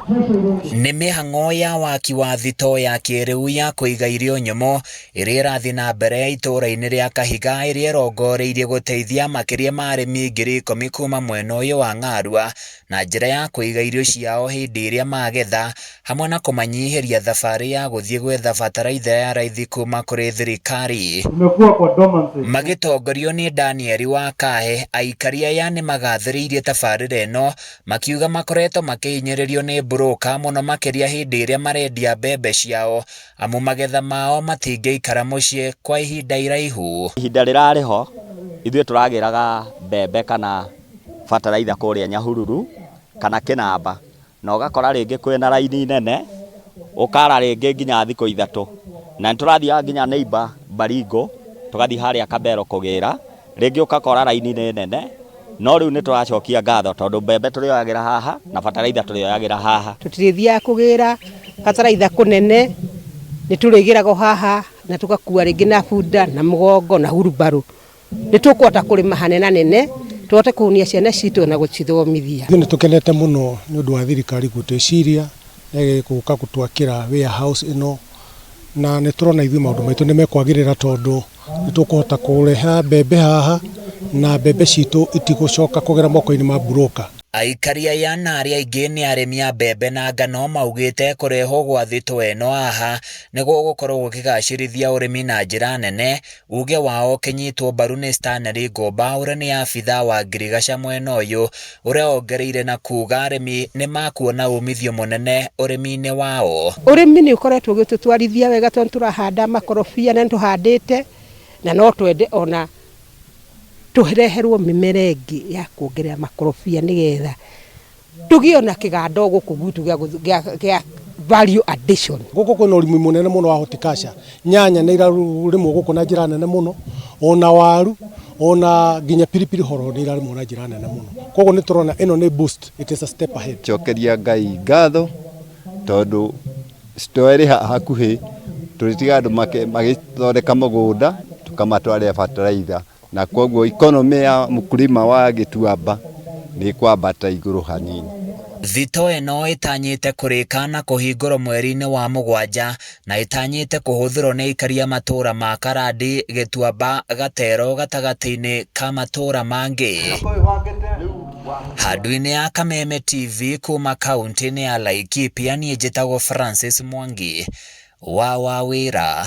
Nĩ mĩhang'o ya waki wa thitoo ya kĩrĩu ya kũiga irio nyũmũ ĩrĩa ĩrathiĩ na mbere itũũra-inĩ rĩa Kahiga ĩrĩa ĩrongoreirie gũteithia makĩria ma arĩmi 10,000 kuma mwena ũyũ wa Ng'arua na njĩra ya kũiga irio ciao hĩndĩ ĩrĩa magetha hamwe na kũmanyihĩria thabarĩ ya gũthiĩ gwetha bataraitha ya raithi kuma kũrĩ thirikari. Tumekuwa kwa dormancy. Magĩtongorio nĩ Daniel wa Kahe, aikari aya nĩ magathĩrĩirie tabarĩra ĩno makiuga makoretwo makĩhinyĩrĩrio nĩ broker mũno makĩria hĩndĩ ĩrĩa marendia mbembe ciao amu magetha mao matingĩikara mũciĩ kwa ihinda iraihu. Ihinda rĩrarĩ ho ithuĩ tũragĩraga mbembe kana bataraitha kũrĩa Nyahururu kana Kĩnamba na ũgakora rĩngĩ kwĩna raini nene ũkara rĩngĩ nginya thikũ 3 na nĩtũrathiaga nginya neighbor Baringo tũgathiĩ harĩa Kabero kũgĩra rĩngĩ ũgakora raini nĩ nene no rĩu nĩtũracokia ngatho tondũ mbembe tũrĩoyagĩra haha na bataraitha tũrĩoyagĩra haha. Tũtirĩthiaga kũgĩra bataraitha kũnene, nĩtũrĩgĩraga haha na tũgakua rĩngĩ na bunda na mũgongo na hurumbarũ. Nĩtũkũhota kũrĩma hanenanene tũhote kũhũnia ciana citũ na gũcithomithia. Ithuĩ nĩtũkenete mũno nĩ ũndũ wa thirikari gũtwĩciria gũka gũtwakĩra warehouse ĩno na nĩtũrona ithuĩ maũndũ maitũ nĩmekwagĩrĩra tondũ nĩtũkũhota kũreha mbembe haha na mbembe citũ itigũcoka kũgera moko-inĩ ma broker. Aikari aya na arĩa aingĩ nĩ arĩmi a mbembe na ngano maugĩte kũrehwo gwa thitoo ĩno haha nĩ gũgũkorwo gũkĩgacĩrithia ũrĩmi na njĩra nene. Uge wao ũkĩnyitwo mbaru nĩ Stanley Ngũmba ũrĩa nĩ abithaa wa ngirigaca mwena ũyũ ũrĩa ongereire na kuga arĩmi nĩ makuona umithio mũnene ũrĩmi-inĩ wao. Ũrĩmi nĩ ũkoretwo ũgĩtũtwarithia wega tondũ tũrahanda makorobia na nĩtũhandĩte na no twende ona tũreherwo mĩmera ĩngĩ ya kuongerera makorobia nĩgetha tũgĩe ona kĩganda o gũkũ gwitũ gĩa value addition. Gũkũ kwĩna ũrĩmi mũnene mũno wa horticulture. Nyanya nĩ irarĩmwo gũkũ na njĩra nene mũno, ona waru, ona nginya pilipili hoho nĩ irarĩmwo na njĩra nene mũno. Koguo nĩ tũrona ĩno nĩ boost, it is a step ahead. Cokeria Ngai ngatho tondũ store ĩrĩ haha hakuhĩ tũrĩtiga andũ magĩthondeka mũgũnda tũkamatwarĩra bataraitha na koguo economy ya mkulima wa Gĩtuamba nĩ ĩkwambata igũrũ hanini. Thitoo ĩno ĩtanyĩte kũrĩka na kũhingũrwo mweri-inĩ wa 7 na ĩtanyĩte kũhũthĩrwo nĩ aikari a matũũra ma Karandi, Gĩtuamba, Gatero gatagatĩ-inĩ ka matũũra mangĩ. Handũ-inĩ ya Kameme TV kuma kaunti-inĩ ya Laikipia niĩ njĩtagwo Francis Mwangi wa Wawĩra.